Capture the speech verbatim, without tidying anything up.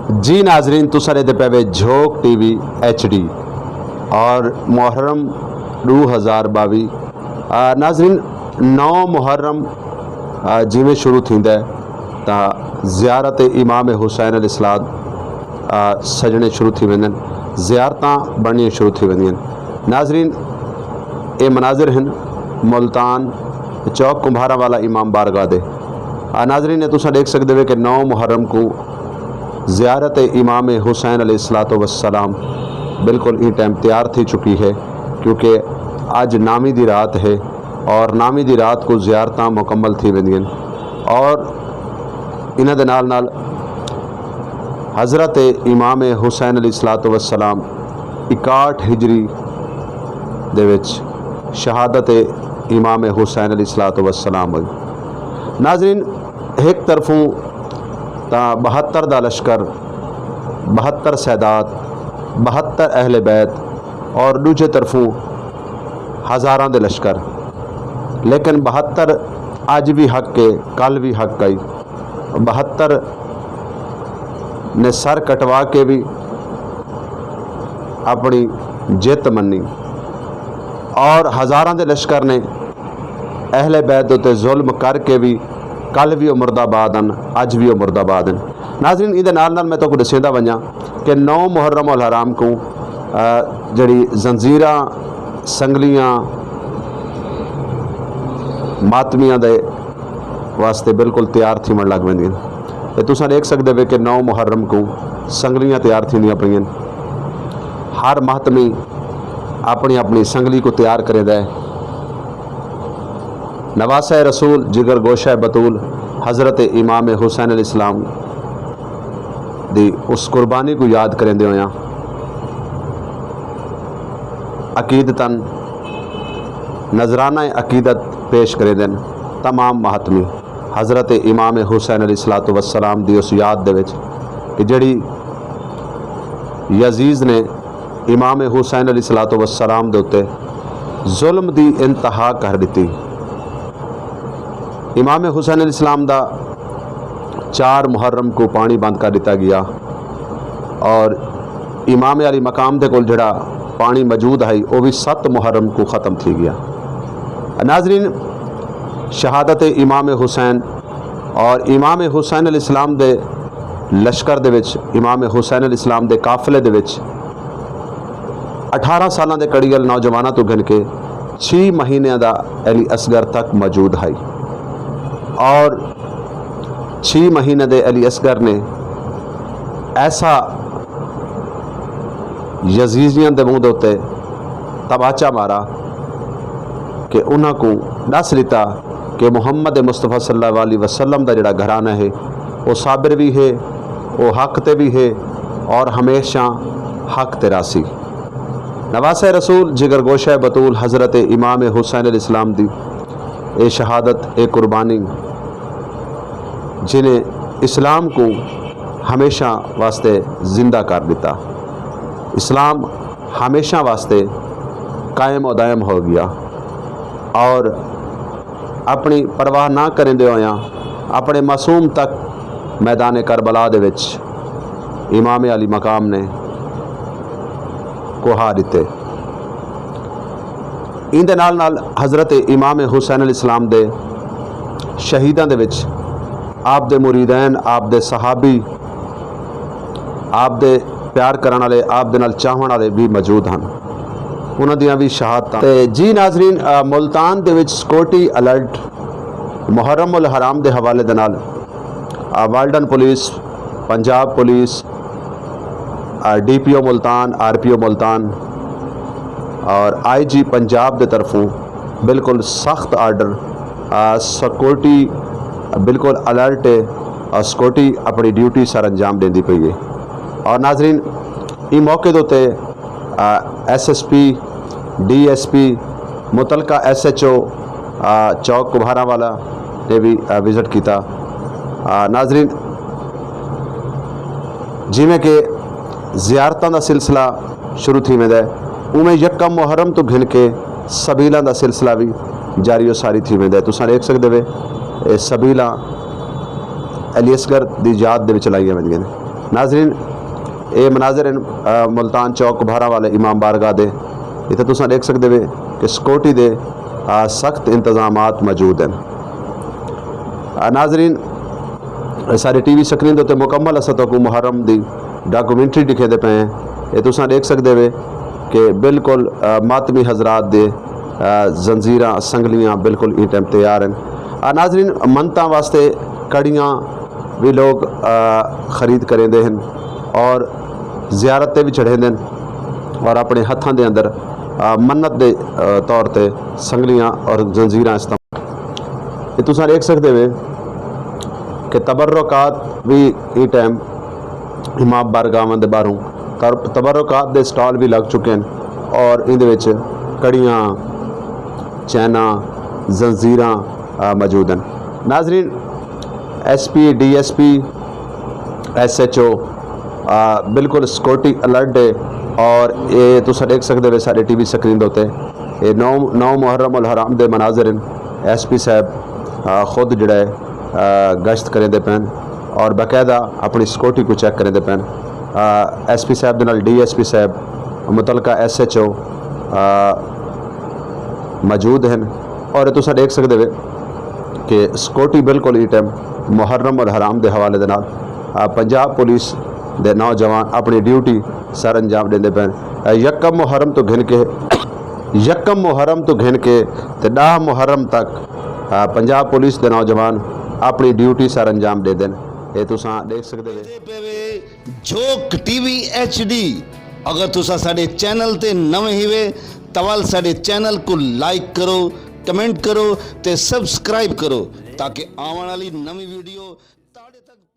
جی ناظرین، تساں ݙیہدے پئے وے جھوک ٹی وی ایچ ڈی اور محرم ݙو ہزار ٻاویہہ۔ آ، ناظرین، نو محرم، آ، جیویں شروع تھیندا ہے تاں زیارت امام حسین علیہ السلام، آ، سڄݨے شروع تھی ویندن، زیارتاں بݨݨیاں شروع تھی ویندین۔ ناظرین، اے مناظر ہن ملتان چوک کمبھارا والا امام بارگاہ دے۔ آ ناظرین، اے تساں ݙیکھ سڳدے وے کہ نو محرم کوں زیارت امام حسین علیہ الصلوۃ والسلام بالکل ایں ٹائم تیار تھی چکی ہے، کیونکہ اڄ نامی دی رات ہے اور نامی دی رات کوں زیارتاں مکمل تھی ویندین اور انہاں دے نال نال حضرت امام حسین علیہ الصلوۃ والسلام اکاہٹھ ہجری دے وچ شہادت امام حسین علیہ الصلوۃ والسلام ہوئی۔ ناظرین، ہک طرفوں تاں بہتر دا لشکر، بہتر سادات، بہتر اہل بیت اور ݙوجھے طرفوں ہزاراں دے لشکر، لیکن بہتر اڄ وی حق ہے، کل وی حق آئی۔ بہتر نے سر کٹوا کے وی اپݨی جت منی اور ہزاراں دے لشکر نے اہل بیت اتے ظلم کر کے وی کل وی او مردہ باد ہن، اڄ وی او مردہ باد ہن۔ ناظرین، ایندے نال نال میں تہاکوں ݙسیندا ونڄاں کہ نو محرم الحرام کوں، آ، جڑی زنجیراں، سنگلیاں، ماتمیاں دے واسطے بالکل تیار تھیوݨ لڳ ویندین۔ تے تساں ݙیکھ سڳدے وے کہ نو محرم کوں سنگلیاں تیار تھیندیاں پئین۔ ہر ماتمی اپݨی اپݨی سنگلی کوں تیار کریندا ہے۔ نواسہ رسول، جگر گوشہ بتول، حضرت امام حسین علیہ السلام دی اس قربانی کوں یاد کریندے ہویاں عقیدتاً نذرانہ عقیدت پیش کریندن تمام مہاتمی۔ حضرت امام حسین علیہ الصلوۃ والسلام دی اس یاد دے وچ کہ جڑی یزید نے امام حسین علیہ الصلوۃ والسلام دے اتے ظلم دی انتہا کر ݙتی۔ امام حسین علیہ السلام دا چار محرم کو پاݨی بند کر ݙتا ڳیا اور امام علی مقام دے کول جڑا پاݨی موجود ہئی، او وی ست محرم کو ختم تھی ڳیا۔ ناظرین، شہادت امام حسین اور امام حسین علیہ السلام دے لشکر دے وچ، امام حسین علیہ السلام دے قافلے دے وچ اٹھارہ سالاں دے کڑیل نوجواناں توں گھن کے چھی مہینیاں دا علی اصغر تک موجود ہئی اور چھی مہینے دے علی اصغر نے ایسا یزیدیاں دے منہ دے اتے طباچہ مارا کہ انہاں کوں ݙس ݙتا کہ محمد مصطفیٰ صلی اللہ علیہ وسلم دا جڑا گھرانہ ہے، او صابر وی ہے، او حق تے وی ہے اور ہمیشہ حق تے راہسی۔ نواسہ رسول، جگر گوشہ بتول، حضرت امام حسین علیہ السلام دی اے شہادت، اے قربانی، جنہیں اسلام کوں ہمیشہ واسطے زندہ کر ݙتا۔ اسلام ہمیشہ واسطے قائم و دائم ہو ڳیا اور اپݨی پرواہ نہ کریندے ہویاں اپݨے معصوم تک میدان کربلا دے وچ امام علی مقام نے کوہا ݙتے۔ ایندے نال نال حضرت امام حسین علیہ السلام دے شہیداں دے وچ آپ دے مریدین، آپ دے صحابی، آپ دے پیار کرݨ والے، آپ دے نال چاہوݨ والے وی موجود ہن۔ انہاں دیاں وی شہادتاں۔ تے جی ناظرین، آ، ملتان دے وچ سیکورٹی الرٹ محرم الحرام دے حوالے دے نال، آ، والڈن پولیس، پنجاب پولیس، آ، ڈی پی او ملتان، آر پی او ملتان اور آئی جی پنجاب دے طرفوں بالکل سخت آرڈر، آ، سیکورٹی بالکل الرٹ ہے اور سیکورٹی اپݨی ڈیوٹی سر انجام ݙیندی پئی ہے۔ اور ناظرین، ایں موقع دے اتے، آ، S S P, D S پی، متعلقہ ایس ایچ او، آ، چوک کمبھارا والا نے وی، آ، وزٹ کیتا۔ آ، ناظرین، جیویں کہ زیارتاں دا سلسلہ شروع تھی ویندا ہے، اونویں یکم محرم توں گھن کے سبیلاں دا سلسلہ وی جاری و ساری تھی ویندا ہے۔ تساں ݙیکھ سڳدے وے، اے سبیلاں علی اصغر دی یاد دے وچ لائیاں ویندیاں نے۔ ناظرین، اے مناظر ہن، آ، ملتان چوک بھاراں والے امام بارگاہ دے۔ اتھے تساں ݙیکھ سڳدے وے کہ سیکورٹی دے، آ، سخت انتظامات موجود ہن۔ آ، ناظرین، سارے ٹی وی سکرین دے اتے مکمل اساں تہاکوں محرم دی ڈاکومنٹری ݙکھیندے پئے ہیں۔ اے تساں ݙیکھ سڳدے وے کہ بالکل، آ، ماتمی حضرات دے، آ، زنجیراں، سنگلیاں بالکل ایں ٹائم تیار ہن۔ آ، ناظرین، منتاں واسطے کڑیاں وی لوگ، آ، خرید کریندے ہن اور زیارت تے وی چڑھیندے ہن اور اپݨے ہتھاں دے اندر، آ، منت دے، آ، طور تے سنگلیاں اور زنجیراں استعمال۔ اے تساں ݙیکھ سڳدے وے کہ تبرکات وی ایں ٹائم امام بارگاہواں دے ٻاہروں تر-، تبرکات دے سٹال وی لڳ چکے ہن اور ایندے وچ کڑیاں، چیناں، زنجیراں، آ، موجود ہن۔ ناظرین، S P, D S P, S H O, آ، بالکل سیکورٹی الرٹ ہے اور اے تساں ݙیکھ سڳدے وے سارے ٹی وی سکرین دے اتے اے نو، نو محرم الحرام دے مناظر ہن۔ ایس پی صاحب، آ، خود جڑا ہے، آ، گشت کریندے پئن اور باقاعدہ اپݨی سیکورٹی کوں چیک کریندے پئن۔ آ، ایس پی صاحب دے نال ڈی ایس پی صاحب، متعلقہ ایس ایچ او، آ، موجود ہن اور تساں ݙیکھ سڳدے وے کہ سیکورٹی بالکل ایں ٹائم محرم الحرام دے حوالے دے نال، آ، پنجاب پولیس دے نوجوان اپݨی ڈیوٹی سر انجام ݙیندے پئن۔ آ، یکم محرم توں گھن کے، یکم محرم توں گھن کے تے ݙاہ محرم تک، آ، پنجاب پولیس دے نوجوان اپݨی ڈیوٹی سر انجام ݙیندن۔ اے تساں ݙیکھ سڳدے وے۔ ݙیندے پئے وے جھوک ٹی وی ایچ ڈی۔ اگر تساں ساݙے چینل تے نویں ہیوے تاں ول ساݙے چینل کوں لائک کرو، کمنٹ کرو تے سبسکرائب کرو تاکہ آوݨ والی نویں ویڈیو تہاݙے تک